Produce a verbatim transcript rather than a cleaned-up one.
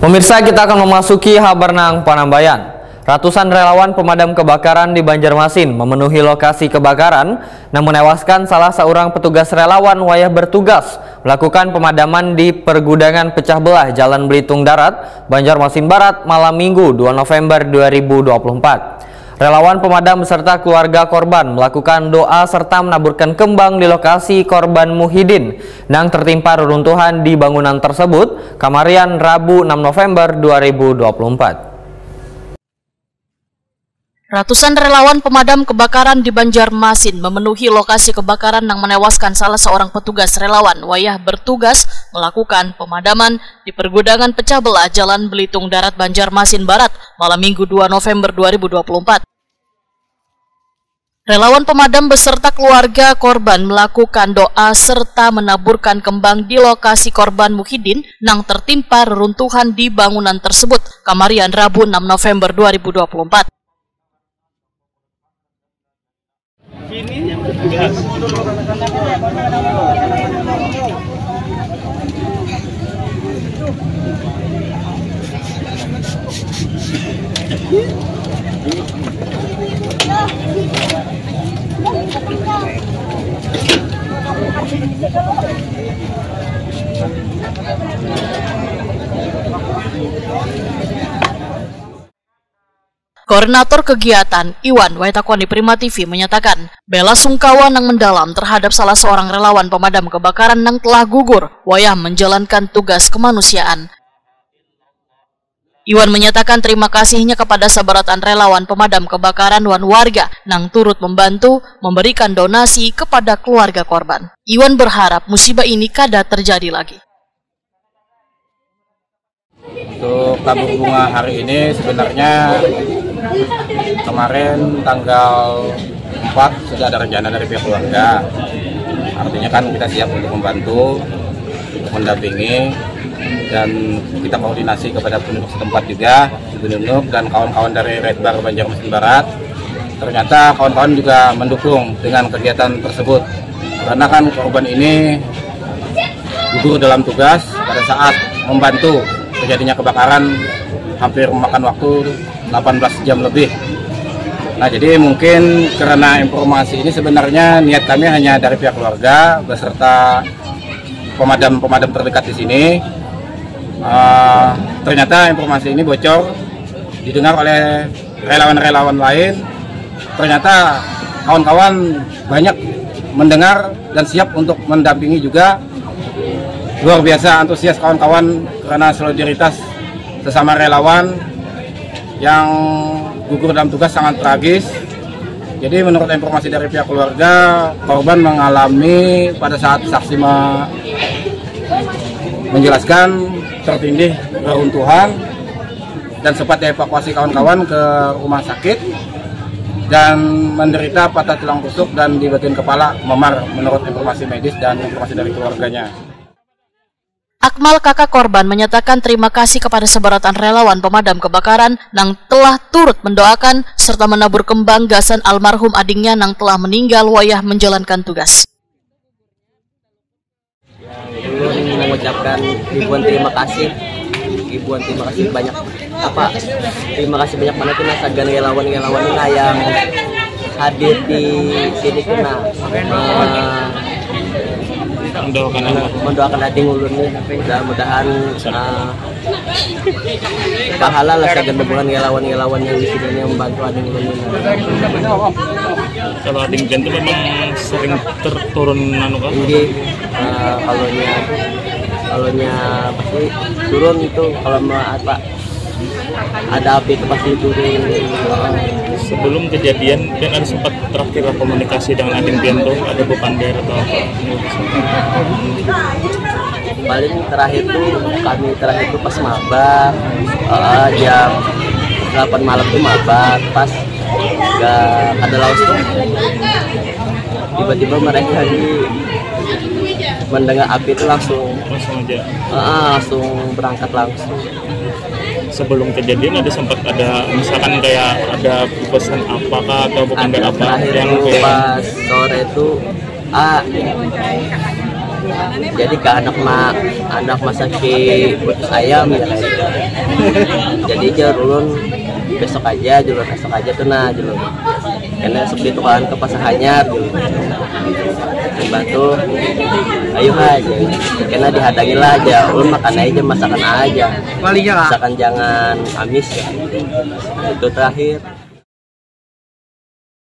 Pemirsa, kita akan memasuki habar nang panambayan. Ratusan relawan pemadam kebakaran di Banjarmasin memenuhi lokasi kebakaran nang menewaskan salah seorang petugas relawan wayah bertugas melakukan pemadaman di pergudangan pecah belah Jalan Belitung Darat, Banjarmasin Barat, malam Minggu, dua November dua ribu dua puluh empat. Relawan pemadam beserta keluarga korban melakukan doa serta menaburkan kembang di lokasi korban Muhyiddin nang tertimpa reruntuhan di bangunan tersebut, kamarian Rabu, enam November dua ribu dua puluh empat. Ratusan relawan pemadam kebakaran di Banjarmasin memenuhi lokasi kebakaran nang menewaskan salah seorang petugas relawan wayah bertugas melakukan pemadaman di pergudangan pecah belah Jalan Belitung Darat, Banjarmasin Barat, malam Minggu, dua November dua ribu dua puluh empat. Relawan pemadam beserta keluarga korban melakukan doa serta menaburkan kembang di lokasi korban Muhyiddin nang tertimpa reruntuhan di bangunan tersebut, kamarian Rabu, enam November dua ribu dua puluh empat. Koordinator kegiatan, Iwan, wayah takuni Prima T V, menyatakan bela sungkawa nang mendalam terhadap salah seorang relawan pemadam kebakaran nang telah gugur wayah menjalankan tugas kemanusiaan. Iwan menyatakan terima kasihnya kepada sabarataan relawan pemadam kebakaran wan warga nang turut membantu memberikan donasi kepada keluarga korban. Iwan berharap musibah ini kada terjadi lagi. Untuk tabur bunga hari ini sebenarnya kemarin tanggal empat sudah ada rencana dari pihak keluarga. Artinya kan kita siap untuk membantu, untuk mendampingi, dan kita koordinasi kepada penduduk setempat juga, Ibu Nunuk dan kawan-kawan dari Red Bar Banjarmasin Barat. Ternyata kawan-kawan juga mendukung dengan kegiatan tersebut. Karena kan korban ini gugur dalam tugas pada saat membantu terjadinya kebakaran, hampir memakan waktu delapan belas jam lebih. Nah, jadi mungkin karena informasi ini sebenarnya niat kami hanya dari pihak keluarga beserta pemadam-pemadam terdekat di sini. Eh, ternyata informasi ini bocor, didengar oleh relawan-relawan lain. Ternyata kawan-kawan banyak mendengar dan siap untuk mendampingi juga. Luar biasa antusias kawan-kawan karena solidaritas sesama relawan yang gugur dalam tugas sangat tragis. Jadi, menurut informasi dari pihak keluarga, korban mengalami, pada saat saksi me- menjelaskan, tertindih reruntuhan dan sempat dievakuasi kawan-kawan ke rumah sakit dan menderita patah tulang rusuk dan di bagian kepala memar, menurut informasi medis dan informasi dari keluarganya. Akmal, kakak korban, menyatakan terima kasih kepada sabarataan relawan pemadam kebakaran nang telah turut mendoakan serta menabur kembang gasan almarhum adingnya nang telah meninggal wayah menjalankan tugas. Ulun mengucapkan ribuan terima kasih, ribuan terima kasih banyak, apa, terima kasih banyak banget lah sagan relawan-relawan lah yang hadir di sini kena, eh, Mendoakan apa? Mendoakan ading ulun nih, mudah-mudahan, eh, pahala lah sagan bubuhan relawan-relawan yang di sini yang membantu ading ulun nih. Kalau ading pian tuh memang sering terturun anu kah? Jadi, eh, kalau nya, kalau nya pasti turun itu, kalau mau apa, ada api itu pasti turun. Sebelum kejadian kan ada sempat terakhir komunikasi dengan ading pian tuh, ada bepander atau apa? Paling terakhir tuh, kami terakhir tuh pas mabar, eh, jam delapan malam tuh mabar, pas gak ada lawas tuh, tiba-tiba mereka di mendengar api itu langsung, Langsung aja. eh, langsung berangkat langsung. Sebelum kejadian ada sempat ada misalkan kayak ada pesan apakah atau bepander Ada apa terakhir yang tuh kayak pas sore itu, ah, Jadi ke anak ma anak masaki putus ayam ya. Jadi jar ulun besok aja, jar ulun besok aja tuh nah, jar ulun. Karena esok ditukaran ke pasar hanyar, jar ulun. Imbah tuh ayo aja, karena dihadangi lah aja, ulun makan aja, masakan aja. Walinya lah. Misalkan jangan amis ya. Itu terakhir.